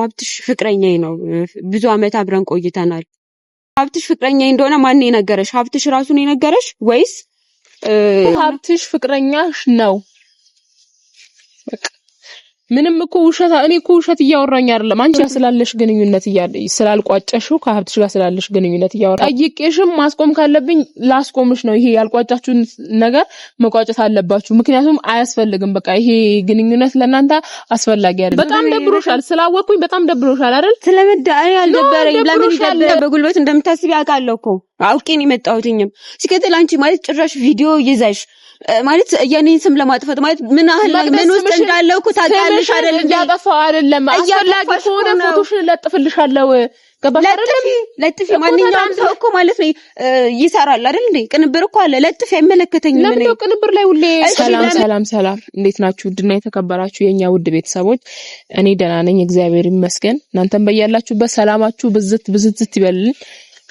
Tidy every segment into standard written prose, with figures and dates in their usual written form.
ሀብትሽ ፍቅረኛዬ ነው። ብዙ አመት አብረን ቆይተናል። ሀብትሽ ፍቅረኛዬ እንደሆነ ማን የነገረሽ? ሀብትሽ ራሱ ነው የነገረሽ ወይስ ሀብትሽ ፍቅረኛሽ ነው? በቃ ምንም እኮ ውሸት፣ እኔ እኮ ውሸት እያወራኝ አይደለም። አንቺ ስላለሽ ግንኙነት ስላልቋጨሽው ከሀብትሽ ጋር ስላለሽ ግንኙነት እያወራ ጠይቄሽም ማስቆም ካለብኝ ላስቆምሽ ነው። ይሄ ያልቋጫችሁን ነገር መቋጨት አለባችሁ። ምክንያቱም አያስፈልግም። በቃ ይሄ ግንኙነት ለእናንተ አስፈላጊ አይደለም። በጣም ደብሮሻል፣ ስላወቅኩኝ በጣም ደብሮሻል አይደል? ስለምዳይ አልደበረኝም። ለምን ይደብረ? በጉልበት እንደምታስቢ አውቃለሁ እኮ አውቄ ነው የመጣሁትኝም። ሲቀጥል አንቺ ማለት ጭራሽ ቪዲዮ ይዘሽ ማለት የኔን ስም ለማጥፋት ማለት ምን ያህል ምን ውስጥ እንዳለው እኮ ታውቂያለሽ አይደል? እንዲያጠፋው አይደለም። አስፈላጊ ከሆነ ፎቶሽን እለጥፍልሻለሁ። ገባሽ አይደለም? ለጥፊ። ማንኛውም ሰው እኮ ማለት ነው ይሰራል አይደል እንዴ? ቅንብር እኮ አለ። ለጥፊ፣ አይመለከተኝም። ለምን ነው ቅንብር ላይ ሁሌ? ሰላም ሰላም ሰላም፣ እንዴት ናችሁ? ውድና የተከበራችሁ የኛ ውድ ቤተሰቦች፣ እኔ ደህና ነኝ እግዚአብሔር ይመስገን። እናንተም በያላችሁበት ሰላማችሁ ብዝት ብዝት ይበልልን።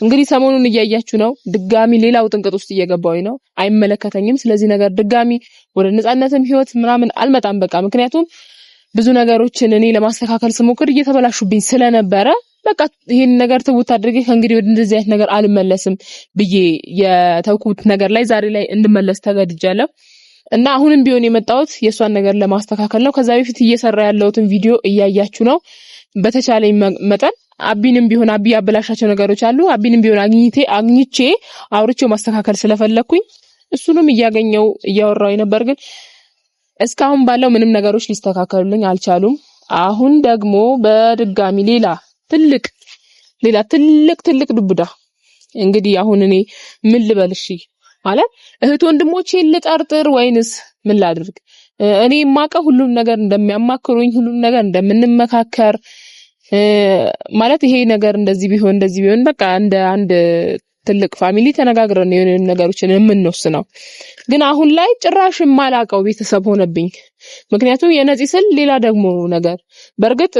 እንግዲህ ሰሞኑን እያያችሁ ነው። ድጋሚ ሌላው ጥንቅጥ ውስጥ እየገባሁኝ ነው። አይመለከተኝም። ስለዚህ ነገር ድጋሚ ወደ ነፃነትም ህይወት ምናምን አልመጣም። በቃ ምክንያቱም ብዙ ነገሮችን እኔ ለማስተካከል ስሞክር እየተበላሹብኝ ስለነበረ በቃ ይሄን ነገር ትውት አድርጌ ከእንግዲህ ወደ እንደዚህ አይነት ነገር አልመለስም ብዬ የተውኩት ነገር ላይ ዛሬ ላይ እንድመለስ ተገድጃለሁ። እና አሁንም ቢሆን የመጣሁት የእሷን ነገር ለማስተካከል ነው። ከዛ በፊት እየሰራ ያለሁትን ቪዲዮ እያያችሁ ነው። በተቻለኝ መጠን አቢንም ቢሆን አቢ ያበላሻቸው ነገሮች አሉ። አቢንም ቢሆን አግኝቼ አውርቼው ማስተካከል ስለፈለኩኝ እሱንም እያገኘው እያወራው ነበር። ግን እስካሁን ባለው ምንም ነገሮች ሊስተካከሉልኝ አልቻሉም። አሁን ደግሞ በድጋሚ ሌላ ትልቅ ሌላ ትልቅ ትልቅ ዱብዳ። እንግዲህ አሁን እኔ ምን ልበል? እሺ ማለት እህት ወንድሞቼን ልጠርጥር ወይንስ ምን ላድርግ? እኔ የማውቀው ሁሉም ነገር እንደሚያማክሩኝ፣ ሁሉም ነገር እንደምንመካከር፣ ማለት ይሄ ነገር እንደዚህ ቢሆን እንደዚህ ቢሆን በቃ እንደ አንድ ትልቅ family ተነጋግረን የሆነ ነገሮችን የምንወስነው። ግን አሁን ላይ ጭራሽ የማላውቀው ቤተሰብ ሆነብኝ። ምክንያቱም የነፂ ስል ሌላ ደግሞ ነገር፣ በእርግጥ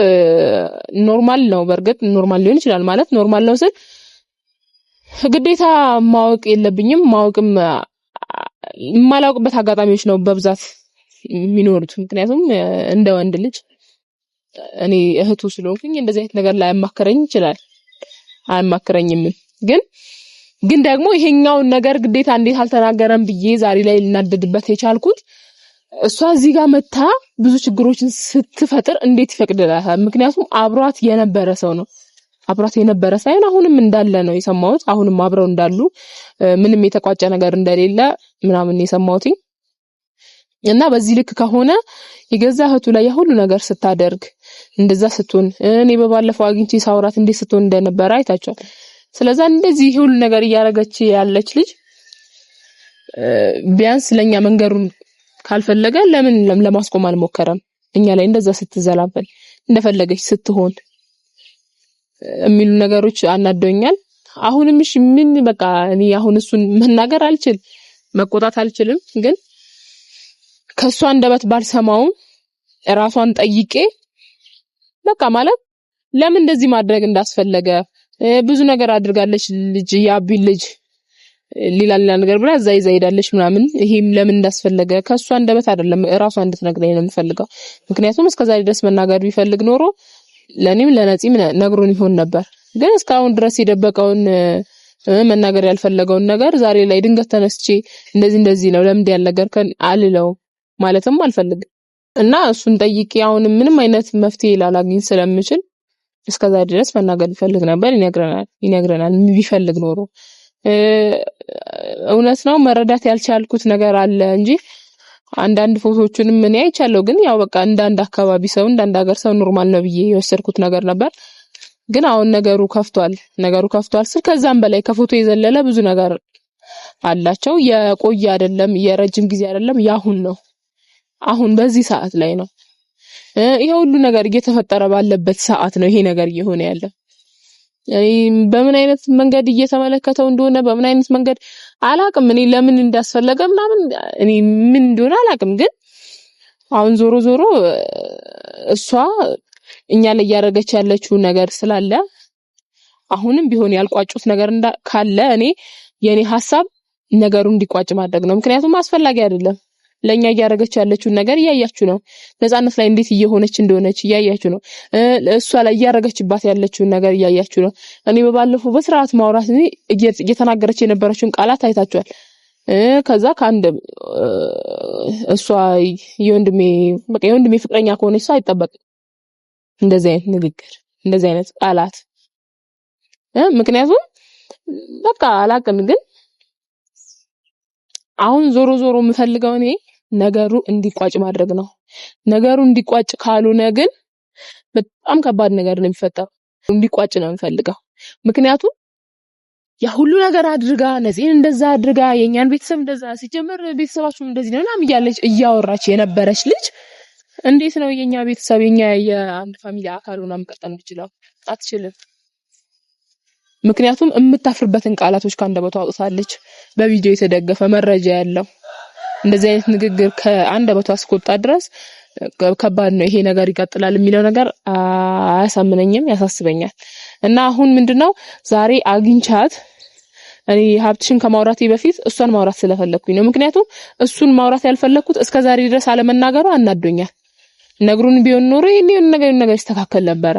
normal ነው። በእርግጥ normal ሊሆን ይችላል። ማለት normal ነው ስል ግዴታ ማወቅ የለብኝም። ማወቅም የማላውቅበት አጋጣሚዎች ነው በብዛት የሚኖሩት። ምክንያቱም እንደ ወንድ ልጅ እኔ እህቱ ስለሆንኩኝ እንደዚህ አይነት ነገር ላይ አማክረኝ ይችላል፣ አያማክረኝም። ግን ደግሞ ይሄኛውን ነገር ግዴታ እንዴት አልተናገረም ብዬ ዛሬ ላይ ልናደድበት የቻልኩት እሷ እዚህ ጋር መታ ብዙ ችግሮችን ስትፈጥር እንዴት ይፈቅድላታል? ምክንያቱም አብሯት የነበረ ሰው ነው። አብሯት የነበረ ሳይሆን አሁንም እንዳለ ነው የሰማሁት። አሁንም አብረው እንዳሉ፣ ምንም የተቋጨ ነገር እንደሌለ ምናምን የሰማሁት። እና በዚህ ልክ ከሆነ የገዛ እህቱ ላይ ሁሉ ነገር ስታደርግ፣ እንደዛ ስትሆን፣ እኔ በባለፈው አግኝቼ ሳውራት እንዴት ስትሆን እንደነበረ አይታችኋል። ስለዛ እንደዚህ ሁሉ ነገር እያደረገች ያለች ልጅ ቢያንስ ለኛ መንገሩን ካልፈለገ ለምን ለማስቆም አልሞከረም? እኛ ላይ እንደዛ ስትዘላበል፣ እንደፈለገች ስትሆን የሚሉ ነገሮች አናደውኛል። አሁንም እሺ ምን በቃ እኔ አሁን እሱን መናገር አልችል፣ መቆጣት አልችልም። ግን ከሷ አንደበት ባልሰማውም ራሷን ጠይቄ በቃ ማለት ለምን እንደዚህ ማድረግ እንዳስፈለገ፣ ብዙ ነገር አድርጋለች ልጅ የአቢ ልጅ ሌላ ሌላ ነገር ብላ እዛ ይዛ ሄዳለች ምናምን፣ ይሄም ለምን እንዳስፈለገ ከሷ አንደበት አይደለም እራሷ እንድትነግረኝ ነው የምፈልገው። ምክንያቱም እስከዛሬ ድረስ መናገር ቢፈልግ ኖሮ ለኔም ለነፂም ነግሮን ይሆን ነበር። ግን እስካሁን ድረስ የደበቀውን፣ መናገር ያልፈለገውን ነገር ዛሬ ላይ ድንገት ተነስቼ እንደዚህ እንደዚህ ነው ለምን ያልነገርከን አልለውም፣ ማለትም አልፈልግም። እና እሱን ጠይቄ አሁንም ምንም አይነት መፍትሄ ላላግኝ ስለምችል እስከዛ ድረስ መናገር ቢፈልግ ነበር ይነግረናል ቢፈልግ ኖሮ። እውነት ነው መረዳት ያልቻልኩት ነገር አለ እንጂ አንዳንድ ፎቶዎቹንም እኔ አይቻለሁ። ግን ያው በቃ እንዳንድ አካባቢ ሰው፣ እንዳንድ ሀገር ሰው normal ነው ብዬ የወሰድኩት ነገር ነበር። ግን አሁን ነገሩ ከፍቷል። ነገሩ ከፍቷል ስል ከዛም በላይ ከፎቶ የዘለለ ብዙ ነገር አላቸው። የቆየ አይደለም፣ የረጅም ጊዜ አይደለም፣ ያሁን ነው። አሁን በዚህ ሰዓት ላይ ነው። ይሄ ሁሉ ነገር እየተፈጠረ ባለበት ሰዓት ነው ይሄ ነገር እየሆነ ያለ። እኔ በምን አይነት መንገድ እየተመለከተው እንደሆነ፣ በምን አይነት መንገድ አላቅም። እኔ ለምን እንዳስፈለገ ምናምን እኔ ምን እንደሆነ አላቅም። ግን አሁን ዞሮ ዞሮ እሷ እኛ ላይ እያደረገች ያለችው ነገር ስላለ፣ አሁንም ቢሆን ያልቋጩት ነገር ካለ እኔ የኔ ሀሳብ ነገሩ እንዲቋጭ ማድረግ ነው። ምክንያቱም አስፈላጊ አይደለም። ለኛ እያደረገች ያለችውን ነገር እያያችሁ ነው። ነፃነት ላይ እንዴት እየሆነች እንደሆነች እያያችሁ ነው። እሷ ላይ እያደረገችባት ያለችውን ነገር እያያችሁ ነው። እኔ በባለፈው በስርዓት ማውራት እኔ እየተናገረች የነበረችውን ቃላት አይታችኋል። ከዛ ከአንድ እሷ የወንድሜ በቃ የወንድሜ ፍቅረኛ ከሆነች እሷ አይጠበቅም እንደዚህ አይነት ንግግር፣ እንደዚህ አይነት ቃላት። ምክንያቱም በቃ አላቅም። ግን አሁን ዞሮ ዞሮ የምፈልገው እኔ ነገሩ እንዲቋጭ ማድረግ ነው። ነገሩ እንዲቋጭ ካልሆነ ግን በጣም ከባድ ነገር ነው የሚፈጠረው። እንዲቋጭ ነው የምፈልገው። ምክንያቱም ያ ሁሉ ነገር አድርጋ ነፂን እንደዛ አድርጋ የኛን ቤተሰብ እንደዛ ሲጀመር ቤተሰባችሁም እንደዚህ ነው ምናምን እያለች እያወራች የነበረች ልጅ እንዴት ነው የኛ ቤተሰብ የኛ የአንድ family አካል ሆና መቀጠል የምችለው? አትችልም። ምክንያቱም የምታፍርበትን ቃላቶች ከአንደበቷ አውጥታለች። በቪዲዮ የተደገፈ መረጃ ያለው እንደዚህ አይነት ንግግር ከአንደበቷ እስከወጣ ድረስ ከባድ ነው። ይሄ ነገር ይቀጥላል የሚለው ነገር አያሳምነኝም፣ ያሳስበኛል። እና አሁን ምንድነው ዛሬ አግኝቻት እኔ ሀብትሽን ከማውራቴ በፊት እሷን ማውራት ስለፈለኩኝ ነው። ምክንያቱም እሱን ማውራት ያልፈለኩት እስከ ዛሬ ድረስ አለመናገሩ አናዶኛል። ነግሩን ቢሆን ኖሮ ይሄን ነገር ነገር ይስተካከል ነበረ።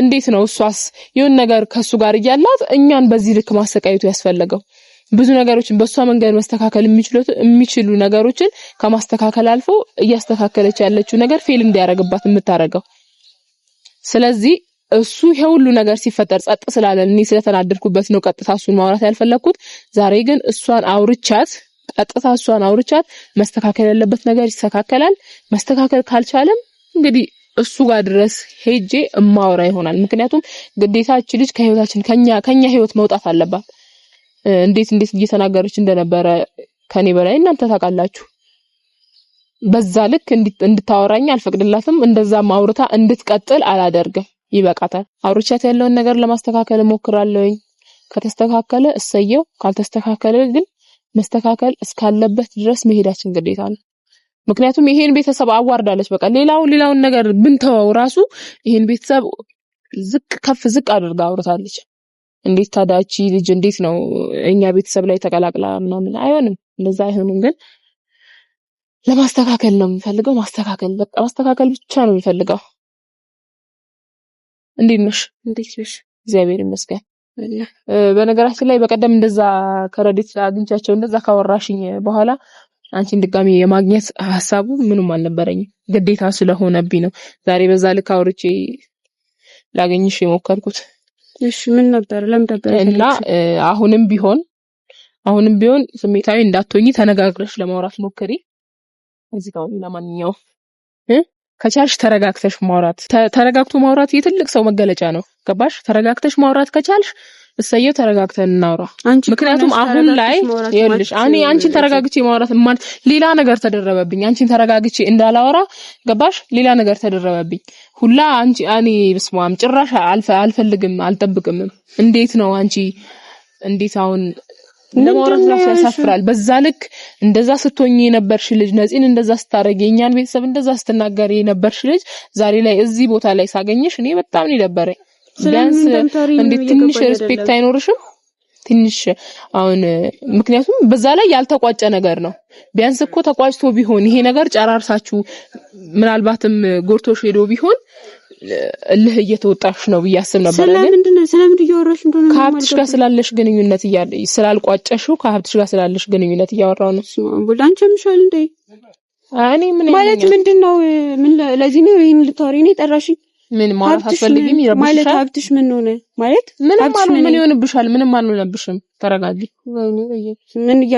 እንዴት ነው እሷስ የሆነ ነገር ከሱ ጋር እያላት እኛን በዚህ ልክ ማሰቃየቱ ያስፈለገው? ብዙ ነገሮችን በእሷ መንገድ መስተካከል የሚችሉ ነገሮችን ከማስተካከል አልፎ እያስተካከለች ያለችው ነገር fail እንዲያደርግባት የምታደርገው። ስለዚህ እሱ ይሄ ሁሉ ነገር ሲፈጠር ጸጥ ስላለ እኔ ስለተናደድኩበት ነው ቀጥታ እሱን ማውራት ያልፈለግኩት። ዛሬ ግን እሷን አውርቻት ቀጥታ እሷን አውርቻት መስተካከል ያለበት ነገር ይስተካከላል። መስተካከል ካልቻለም እንግዲህ እሱ ጋር ድረስ ሄጄ እማወራ ይሆናል። ምክንያቱም ግዴታችን ልጅ ከህይወታችን ከኛ ህይወት መውጣት አለባት። እንዴት እንዴት እየተናገረች እንደነበረ ከኔ በላይ እናንተ ታውቃላችሁ። በዛ ልክ እንድታወራኝ አልፈቅድላትም። እንደዛ አውርታ እንድትቀጥል አላደርግም። ይበቃታል። አውርቻት ያለውን ነገር ለማስተካከል እሞክራለሁኝ። ከተስተካከለ እሰየው፣ ካልተስተካከለ ግን መስተካከል እስካለበት ድረስ መሄዳችን ግዴታ ነው። ምክንያቱም ይሄን ቤተሰብ አዋርዳለች። በቃ ሌላውን ነገር ብንተወው ራሱ ይሄን ቤተሰብ ዝቅ ከፍ ዝቅ አድርጋ አውርታለች። እንዴት ታዳቺ ልጅ እንዴት ነው እኛ ቤተሰብ ላይ ተቀላቅላ ምናምን? አይሆንም፣ እንደዛ አይሆንም። ግን ለማስተካከል ነው የምፈልገው። ማስተካከል በቃ ማስተካከል ብቻ ነው የምፈልገው። እንዴት ነሽ? እንዴት ነሽ? እግዚአብሔር ይመስገን። በነገራችን ላይ በቀደም እንደዛ ከረዲት አግኝቻቸው እንደዛ ካወራሽኝ በኋላ አንቺን ድጋሚ የማግኘት ሀሳቡ ምንም አልነበረኝም። ግዴታ ስለሆነብኝ ነው ዛሬ በዛ ልክ አውርቼ ላገኝሽ የሞከርኩት። እሺ ምን ነበር? ለምን ነበር? እና አሁንም ቢሆን ስሜታዊ እንዳትሆኚ ተነጋግረሽ ለማውራት ሞክሪ። እዚህ ጋር ለማንኛውም ከቻልሽ ተረጋግተሽ ማውራት፣ ተረጋግቶ ማውራት የትልቅ ሰው መገለጫ ነው። ገባሽ? ተረጋግተሽ ማውራት ከቻልሽ እሰየው፣ ተረጋግተን እናውራ። ምክንያቱም አሁን ላይ ይኸውልሽ እኔ አንቺን ተረጋግቼ ማውራት ማለት ሌላ ነገር ተደረበብኝ። አንቺን ተረጋግቼ እንዳላወራ ገባሽ? ሌላ ነገር ተደረበብኝ ሁላ አንቺ እኔ በስመ አብ ጭራሽ አልፈልግም፣ አልጠብቅም። እንዴት ነው አንቺ እንዴት አሁን ለማውራት ራሱ ያሳፍራል። በዛ ልክ እንደዛ ስትሆኚ የነበርሽ ልጅ ነፂን እንደዛ ስታረጊ የእኛን ቤተሰብ እንደዛ ስትናገሪ የነበርሽ ልጅ ዛሬ ላይ እዚህ ቦታ ላይ ሳገኘሽ እኔ በጣም ነው የደበረኝ። ቢያንስ እንዴት ትንሽ respect አይኖርሽም? ትንሽ አሁን ምክንያቱም በዛ ላይ ያልተቋጨ ነገር ነው። ቢያንስ እኮ ተቋጭቶ ቢሆን ይሄ ነገር ጨራርሳችሁ ምናልባትም ጎርቶሽ ሄዶ ቢሆን እልህ እየተወጣሽ ነው ብዬ አስብ ነበር። ስለምንድን እያወራሽ እንደሆነ ከሀብትሽ ጋር ስላለሽ ግንኙነት እያለ ስላልቋጨሽው ከሀብትሽ ጋር ስላለሽ ግንኙነት እያወራሁ ነው። አንቺ ምሻል እንዴ? እኔ ምን ማለት ምንድነው? ምን ለዚህ ነው ይሄን ልታወሪ ነው የጠራሽኝ? ምን ማለት አትፈልጊም? ይረብሽሻል ማለት ሀብትሽ ምን ሆነ ማለት ምንም አልሆነ። ምን ይሆንብሻል? ምንም አልሆነብሽም። ተረጋጊ።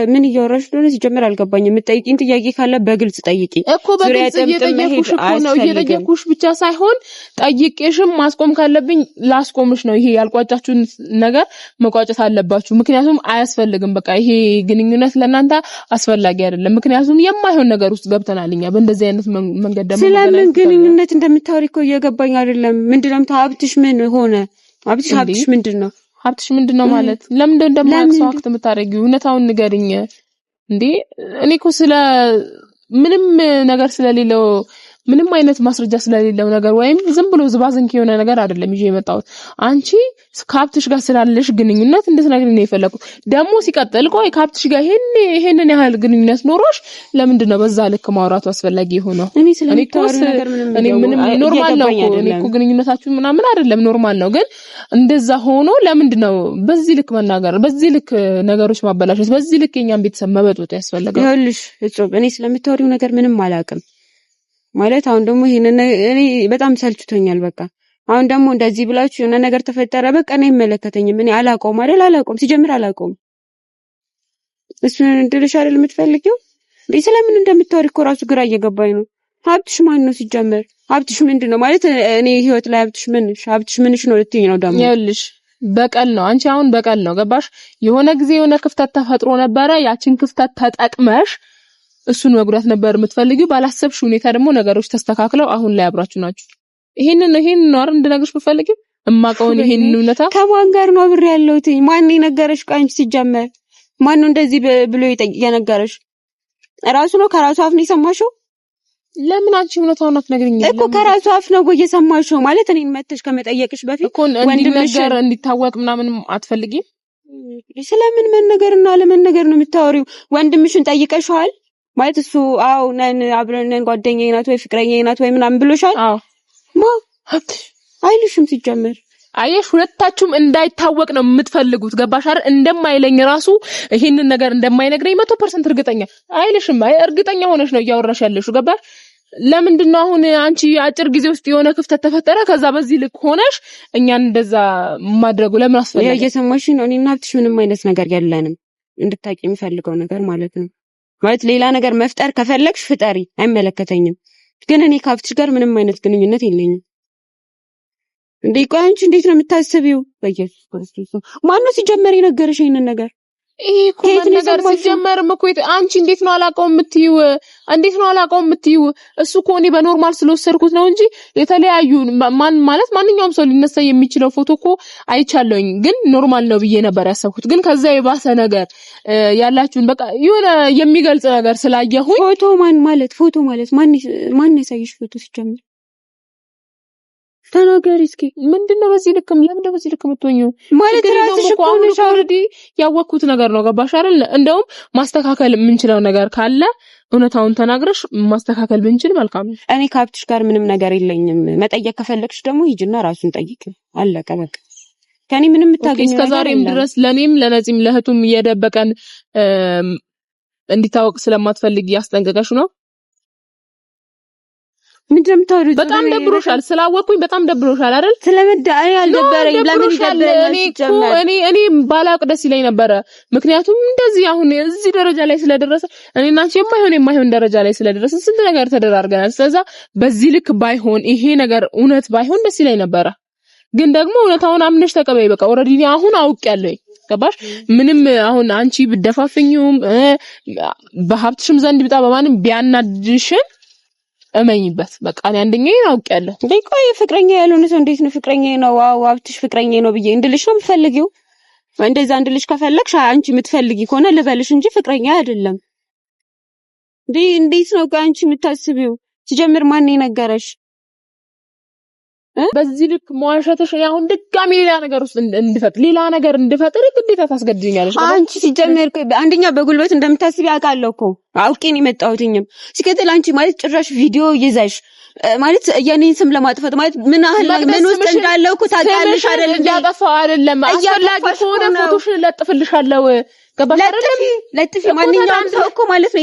ምን እያወራሽ እንደሆነ ሲጀምር አልገባኝም። የምትጠይቂኝ ጥያቄ ካለ በግልጽ ጠይቂ እኮ። በግልጽ እየጠየኩሽ እኮ ነው። እየጠየኩሽ ብቻ ሳይሆን ጠይቄሽም ማስቆም ካለብኝ ላስቆምሽ ነው። ይሄ ያልቋጫችሁን ነገር መቋጨት አለባችሁ። ምክንያቱም አያስፈልግም። በቃ ይሄ ግንኙነት ለእናንተ አስፈላጊ አይደለም። ምክንያቱም የማይሆን ነገር ውስጥ ገብተናል እኛ በእንደዚህ አይነት መንገድ ደግሞ ስለምን ግንኙነት እንደምታወሪ እኮ እየገባኝ አይደለም። ምንድነው ሀብትሽ ምን ሆነ? ሀብትሽ ምንድነው? ሀብትሽ ምንድነው ማለት ለምንድነው እንደማያውቅ ሰው act የምታደርጊው? እውነታውን ንገሪኝ እንዴ። እኔ እኮ ስለ ምንም ነገር ስለሌለው ምንም አይነት ማስረጃ ስለሌለው ነገር ወይም ዝም ብሎ ዝባዝንክ የሆነ ነገር አይደለም ይዤ የመጣሁት። አንቺ ከሀብትሽ ጋር ስላለሽ ግንኙነት እንድትነግሪኝ ነው የፈለኩት። ደግሞ ሲቀጥል ቆይ ከሀብትሽ ጋር ይሄንን ያህል ግንኙነት ኖሮሽ ለምንድን ነው በዛ ልክ ማውራቱ አስፈላጊ የሆነው? እኔ ስለምታወሪው ነገር ምንም normal ነው እኮ እኔ እኮ ግንኙነታችሁ ምናምን አይደለም normal ነው። ግን እንደዛ ሆኖ ለምንድን ነው በዚህ ልክ መናገር፣ በዚህ ልክ ነገሮች ማበላሸት፣ በዚህ ልክ የኛን ቤተሰብ መበጥበጥ ያስፈለገው? ይኸውልሽ እጹብ እኔ ስለምታወሪው ነገር ምንም አላውቅም። ማለት አሁን ደግሞ ይሄንን እኔ በጣም ሰልችቶኛል። በቃ አሁን ደግሞ እንደዚህ ብላችሁ የሆነ ነገር ተፈጠረ፣ በቃ እኔ አይመለከተኝም። እኔ አላውቀውም አይደል? አላውቀውም፣ ሲጀምር አላውቀውም። እሱን እንድልሽ አይደል የምትፈልጊው? እንዴ ስለምን እንደምታወሪ እኮ ራሱ ግራ እየገባኝ ነው። ሀብትሽ ማን ነው ሲጀምር? ሀብትሽ ምንድን ነው ማለት እኔ ህይወት ላይ ሀብትሽ ምንሽ ሀብትሽ ምንሽ ነው ልትይኝ ነው ደግሞ? ይኸውልሽ በቀል ነው። አንቺ አሁን በቀል ነው ገባሽ? የሆነ ጊዜ የሆነ ክፍተት ተፈጥሮ ነበረ። ያችን ክፍተት ተጠቅመሽ እሱን መጉዳት ነበር የምትፈልጊው። ባላሰብሽ ሁኔታ ደግሞ ነገሮች ተስተካክለው አሁን ላይ አብራችሁ ናችሁ። ይሄንን ነው አይደል እንድነግርሽ የምፈልጊው? እማውቀውን ይሄንን እውነታ። ከማን ጋር ነው አብሬ ያለሁት? ማን የነገረሽ? ቆይ አንቺ ሲጀመር ማን ነው እንደዚህ ብሎ የነገረሽ? ራሱ ነው? ከራሱ አፍ ነው የሰማሽው? ለምን አንቺ እውነታውን አትነግሪኝም እኮ? ከራሱ አፍ ነው ወይ የሰማሽው? ማለት እኔን መተሽ ከመጠየቅሽ በፊት እኮ እንዲነገር እንዲታወቅ ምናምን አትፈልጊም? ስለምን መነገርና አለመነገር ነው የምታወሪው? ወንድምሽን ጠይቀሽዋል? ማለት እሱ አዎ ነን አብረን ነን ጓደኛዬ ናት ወይ ፍቅረኛዬ ናት ወይ ምናምን ብሎሻል? አዎ። ማ አይልሽም ሲጀመር። አየሽ፣ ሁለታችሁም እንዳይታወቅ ነው የምትፈልጉት። ገባሽ አይደል? እንደማይለኝ ራሱ ይሄንን ነገር እንደማይነግረኝ 100% እርግጠኛ አይልሽም። አይ እርግጠኛ ሆነሽ ነው እያወራሽ ያለሽው። ገባሽ? ለምንድን ነው አሁን አንቺ አጭር ጊዜ ውስጥ የሆነ ክፍተት ተፈጠረ፣ ከዛ በዚህ ልክ ሆነሽ እኛን እንደዛ ማድረጉ ለምን አስፈለገ? እየሰማሽ ነው። እኔና ሀብትሽ ምንም አይነት ነገር የለንም፣ እንድታቂ የሚፈልገው ነገር ማለት ነው። ማለት ሌላ ነገር መፍጠር ከፈለግሽ ፍጠሪ፣ አይመለከተኝም። ግን እኔ ከሀብትሽ ጋር ምንም አይነት ግንኙነት የለኝም። እንዴ ቆይ አንቺ እንዴት ነው የምታስቢው? በኢየሱስ ክርስቶስ ማነው ሲጀመር የነገረሽ ይሄንን ነገር? ይሄ እኮ ነገር ሲጀመርም እኮ አንቺ እንዴት ነው አላውቀውም የምትይው? እንዴት ነው አላውቀውም የምትይው? እሱ እኮ እኔ በ normal ስለወሰድኩት ነው እንጂ የተለያዩ ማን ማለት ማንኛውም ሰው ሊነሳ የሚችለው ፎቶ እኮ አይቻለሁኝ፣ ግን normal ነው ብዬ ነበር ያሰብኩት። ግን ከዛ የባሰ ነገር ያላችሁን በቃ የሆነ የሚገልጽ ነገር ስላየሁኝ ፎቶ ማን ማለት ፎቶ ማለት ማን ያሳየሽ ፎቶ ሲጀመር? ተናገሪ እስኪ። ምንድነው በዚህ ልክ ለምንድነው በዚህ ልክ የምትሆኚው? ማለት ራስሽ እኮ ነሽ already ያወቅኩት ነገር ነው። ገባሽ አይደል? እንደውም ማስተካከል የምንችለው ነገር ካለ እውነታውን ተናግረሽ ማስተካከል ብንችል መልካም ነው። እኔ ከሀብትሽ ጋር ምንም ነገር የለኝም። መጠየቅ ከፈለግሽ ደግሞ ሂጂና ራሱን ጠይቅ። አለቀ በቃ። ከኔ ምንም የምታገኘው ነገር እስከዛሬም ድረስ ለኔም ለነፂም ለእህቱም እየደበቀን እንዲታወቅ ስለማትፈልጊ ያስጠንቅቀሽ ነው። ምንድነው የምታወሪው? በጣም ደብሮሻል። ስላወቅኩኝ በጣም ደብሮሻል አይደል? ስለመዳይ አልደበረኝም። ለምን ይደብረኛል? እኔ ባላውቅ ደስ ይለኝ ነበረ። ምክንያቱም እንደዚህ አሁን እዚህ ደረጃ ላይ ስለደረሰ እኔና አንቺ የማይሆን ደረጃ ላይ ስለደረሰ ስንት ነገር ተደራርገናል። ስለዛ በዚህ ልክ ባይሆን ይሄ ነገር እውነት ባይሆን ደስ ይለኝ ነበረ። ግን ደግሞ እውነታውን አምነሽ ተቀበይ። በቃ already እኔ አሁን አውቄያለሁ። ገባሽ? ምንም አሁን አንቺ ብደፋፍኚውም በሀብትሽም ዘንድ ቢጣ በማንም ቢያናድሽም እመኝበት። በቃ እኔ አንደኛዬን አውቄያለሁ። እንዴ ቆይ ፍቅረኛ ያልሆነ ሰው እንዴት ነው ፍቅረኛ ነው? ዋው ሀብትሽ ፍቅረኛ ነው ብዬ እንድልሽ ነው የምትፈልጊው? እንደዛ እንድልሽ ከፈለግሽ አንቺ የምትፈልጊ ከሆነ ልበልሽ እንጂ ፍቅረኛ አይደለም። እንዴ እንዴት ነው ቆይ አንቺ የምታስቢው? ሲጀምር ማን የነገረሽ? በዚህ ልክ መዋሸትሽ አሁን ድጋሚ ሌላ ነገር ውስጥ እንድፈጥር ሌላ ነገር እንድፈጥር ግዴታ ታስገድጂኛለሽ። አንቺ ሲጀምር አንደኛ በጉልበት እንደምታስቢ አውቃለሁ እኮ አውቄ ነው የመጣሁትኝም። ሲቀጥል አንቺ ማለት ጭራሽ ቪዲዮ ይዘሽ ማለት የኔን ስም ለማጥፋት ማለት ምን ያህል ምን ውስጥ እንዳለው እኮ ታውቂያለሽ አይደል? እያጠፋሁ አይደለም። አስፈላጊ ከሆነ ፎቶሽን እለጥፍልሻለሁ። ገባሽ አይደለም? ለጥፊ ማንኛውም ሰው እኮ ማለት ነው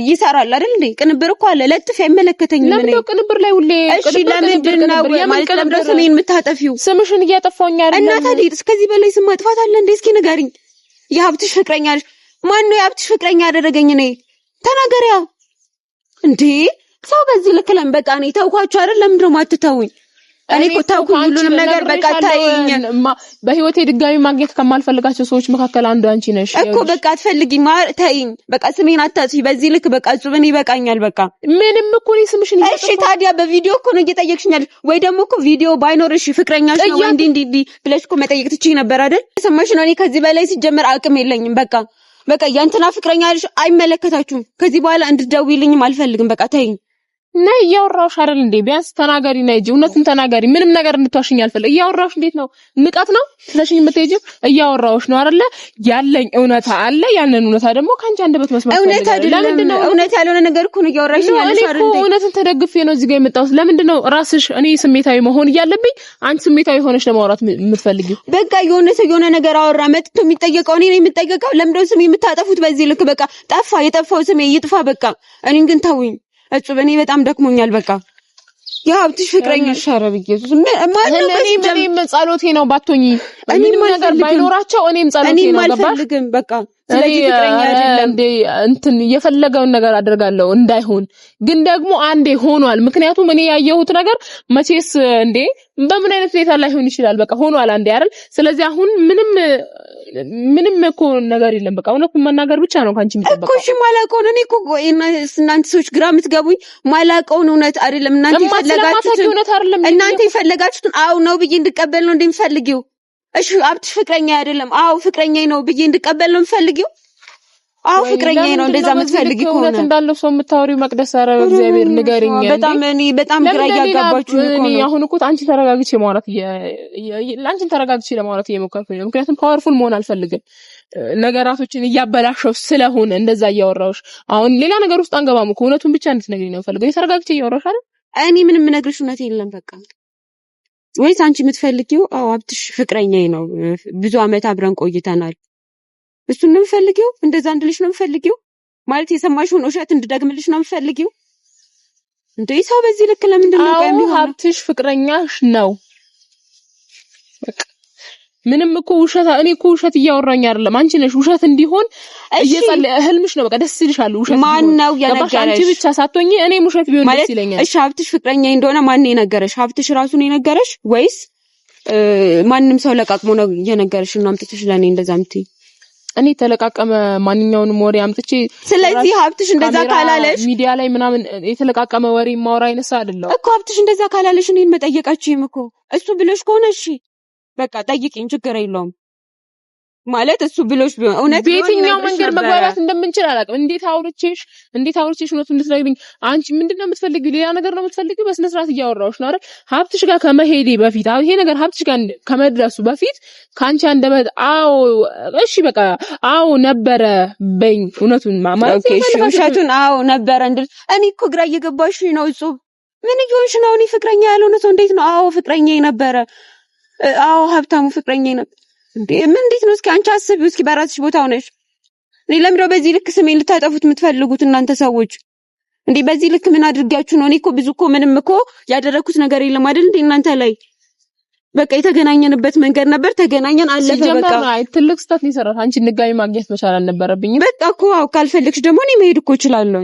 ይሰራል አይደል እንዴ? ቅንብር እኮ አለ። ለጥፊ አይመለከተኝም። ለምን ነው ቅንብር ላይ ሁሌ? እሺ ለምንድን ነው ማለት ለምንድን ነው ስሜን የምታጠፊው? ስምሽን እያጠፋሁኝ አይደለም። እና ታዲያ እስከዚህ በላይ ስም ማጥፋት አለ እንዴ? እስኪ ንገሪኝ። የሀብትሽ ፍቅረኛ አለሽ። ማን ነው የሀብትሽ ፍቅረኛ ያደረገኝ? እኔ ተናገሪያ እንዴ። ሰው በዚህ ልክ ለምን በቃ እኔ ተውኳችሁ አይደል? ለምንድን ነው የማትተውኝ? እኔ እኮ ተውኩኝ ሁሉንም ነገር በቃ ታይኝ። በህይወቴ ድጋሚ ማግኘት ከማልፈልጋቸው ሰዎች መካከል አንዱ አንቺ ነሽ እኮ። በቃ አትፈልጊ ማር ተይኝ። በቃ ስሜን አታጥፊ በዚህ ልክ በቃ እጹብን ይበቃኛል። በቃ ምንም እኮ እኔ ስምሽን እሺ፣ ታዲያ በቪዲዮ እኮ ነው እየጠየቅሽኝ ያለሽ። ወይ ደግሞ እኮ ቪዲዮ ባይኖር እሺ ፍቅረኛሽ ነው ወይ እንዲህ እንዲህ ብለሽ እኮ መጠየቅ ትችይ ነበር አይደል? ሰማሽ ነው። እኔ ከዚህ በላይ ሲጀመር አቅም የለኝም። በቃ በቃ ያንተና ፍቅረኛ አለሽ፣ አይመለከታችሁም። ከዚህ በኋላ እንድትደውይልኝም አልፈልግም። በቃ ተይኝ። ነይ እያወራሁሽ አይደል እንዴ? ቢያንስ ተናገሪ ነይ እንጂ እውነቱን ተናገሪ። ምንም ነገር እንድትዋሽኝ አልፈልግም። እያወራሁሽ እንዴት ነው ንቀት ነው ትተሽኝ የምትሄጂው? እያወራሁሽ ነው አይደለ? ያለኝ እውነታ አለ። ያንን እውነታ ደግሞ ከአንቺ አንደበት መስማት እውነት አይደለም። እውነት ያልሆነ ነገር እኮ ነው እያወራሽኝ ያለሽ አይደል? እኔ እኮ እውነትን ተደግፌ ነው እዚህ ጋር የመጣሁት። ለምንድን ነው ራስሽ እኔ ስሜታዊ መሆን እያለብኝ አንቺ ስሜታዊ ሆነሽ ለማውራት የምትፈልጊው? በቃ የሆነ ሰው የሆነ ነገር አወራ መጥቶ የሚጠየቀው እኔ ነኝ የምጠየቀው። ለምንድን ነው ስሜ የምታጠፉት በዚህ ልክ? በቃ ጠፋ፣ የጠፋው ስሜ ይጥፋ በቃ። እኔን ግን ተውኝ። እጹብ እኔ በጣም ደክሞኛል። በቃ የሀብትሽ ፍቅረኛ ሻረ በኢየሱስ እኔም ጸሎቴ ነው ባትሆኚ ምንም ነገር ባይኖራቸው እኔም ጸሎቴ ነው። ገባሽ? አልፈልግም በቃ ስለዚህ ፍቅረኛ አይደለም እንዴ እንትን የፈለገውን ነገር አደርጋለሁ እንዳይሆን ግን ደግሞ አንዴ ሆኗል። ምክንያቱም እኔ ያየሁት ነገር መቼስ እንዴ በምን አይነት ሁኔታ ላይሆን ይችላል። በቃ ሆኗል አንዴ አይደል? ስለዚህ አሁን ምንም ምንም እኮ ነገር የለም። በቃ እውነቱን መናገር ብቻ ነው ካንቺ የሚጠበቀው እኮ። እሺ ማላውቀውን እኔ እኮ እናንተ ሰዎች ግራ የምትገቡኝ ማላውቀውን እውነት አይደለም እናንተ የፈለጋችሁትን እናንተ የፈለጋችሁትን አዎ ነው ብዬ እንድቀበል ነው እንደምፈልጊው። እሺ ሀብትሽ ፍቅረኛ አይደለም፣ አዎ ፍቅረኛ ነው ብዬ እንድቀበል ነው የምፈልጊው። አዎ ፍቅረኛ ነው እንደዛ የምትፈልጊ ከሆነ እውነት እንዳለው ሰው የምታወሪው መቅደስ፣ ኧረ በእግዚአብሔር ንገሪኝ። በጣም እኔ በጣም ግራ እያጋባችሁ ነው። እኔ አሁን እኮ አንቺን ተረጋግቼ ማውራት አንቺን ተረጋግቼ ለማውራት እየሞከርኩኝ ነው። ምክንያቱም powerful መሆን አልፈልግም። ነገራቶችን እያበላሸው ስለሆነ እንደዛ እያወራሁሽ አሁን ሌላ ነገር ውስጥ አንገባም እኮ እውነቱን ብቻ እንድትነግሪኝ ነው የምፈልገው። ተረጋግቼ እያወራሁሽ አይደል? እኔ ምንም የምነግርሽ እውነት የለም በቃ ወይስ አንቺ የምትፈልጊው? አዎ ሀብትሽ ፍቅረኛዬ ነው፣ ብዙ አመት አብረን ቆይተናል። እሱን ነው የምፈልጊው? እንደዛ እንድልሽ ነው የምፈልጊው? ማለት የሰማሽውን ውሸት እንድደግምልሽ ነው የምፈልጊው? እንዴ ሰው በዚህ ልክ ለምንድን ነው ቆይ የሚሆነው? ሀብትሽ ፍቅረኛሽ ነው በቃ ምንም እኮ ውሸት እኔ እኮ ውሸት እያወራኝ አይደለም። አንቺ ነሽ ውሸት እንዲሆን እየጸለ ህልምሽ ነው። በቃ ደስ ይልሻል ውሸት። ማን ነው የነገረሽ? አንቺ ብቻ ሳትሆኚ እኔም ውሸት ቢሆን ደስ ይለኛል። እሺ ሀብትሽ ፍቅረኛዬ እንደሆነ ማን ነው የነገረሽ? ሀብትሽ ራሱ ነው የነገረሽ ወይስ ማንም ሰው ለቃቅሞ ነው የነገረሽ? እና አምጥተሽ ለእኔ እንደዛ የምትይኝ? እኔ የተለቃቀመ ማንኛውንም ወሬ አምጥቼ ስለዚህ ሀብትሽ እንደዛ ካላለሽ ሚዲያ ላይ ምናምን የተለቃቀመ ወሬ ማውራ አይነሳ አይደለም እኮ ሀብትሽ እንደዛ ካላለሽ እኔን መጠየቃችሁም እኮ እሱ ብሎሽ ከሆነ እሺ በቃ ጠይቂኝ፣ ችግር የለውም። ማለት እሱ ብሎሽ ቢሆን እውነት በየትኛው መንገድ መግባባት እንደምንችል አላውቅም። እንዴት አውርቼሽ እውነቱን እንድትነግሪኝ አንቺ ምንድን ነው የምትፈልጊው? ሌላ ነገር ነው የምትፈልጊው? በስነ ስርዓት እያወራሁሽ ነው አይደል? ሀብትሽ ጋር ከመሄዴ በፊት ይሄ ነገር ሀብትሽ ጋር ከመድረሱ በፊት ከአንቺ አንደበት አዎ፣ እሺ፣ በቃ አዎ ነበረ በይኝ። እውነቱን ማለት ውሸቱን አዎ ነበረ እንድል እኔ እኮ ግራ እየገባሽ ነው። እጹብ ምን እየሆንሽ ነው? እኔ ፍቅረኛ ያልሆነ ሰው እንዴት ነው አዎ ፍቅረኛ ነበረ፣ አዎ ሀብታሙ ፍቅረኛ ነበር እንዴ? ምን እንዴት ነው? እስኪ አንቺ አስቢው እስኪ በራስሽ ቦታ ሆነሽ። እኔ ለምንድነው በዚህ ልክ ስሜን ልታጠፉት የምትፈልጉት እናንተ ሰዎች? እንዴ በዚህ ልክ ምን አድርጊያችሁ ነው? እኔ እኮ ብዙ እኮ ምንም እኮ ያደረኩት ነገር የለም አይደል እንዴ እናንተ ላይ። በቃ የተገናኘንበት መንገድ ነበር፣ ተገናኘን፣ አለፈ በቃ። አይ ትልቅ ስህተት ነው የሰራሁት። አንቺን ድጋሚ ማግኘት መቻል አልነበረብኝም። በቃ እኮ አዎ፣ ካልፈለግሽ ደግሞ እኔ መሄድ እኮ እችላለሁ።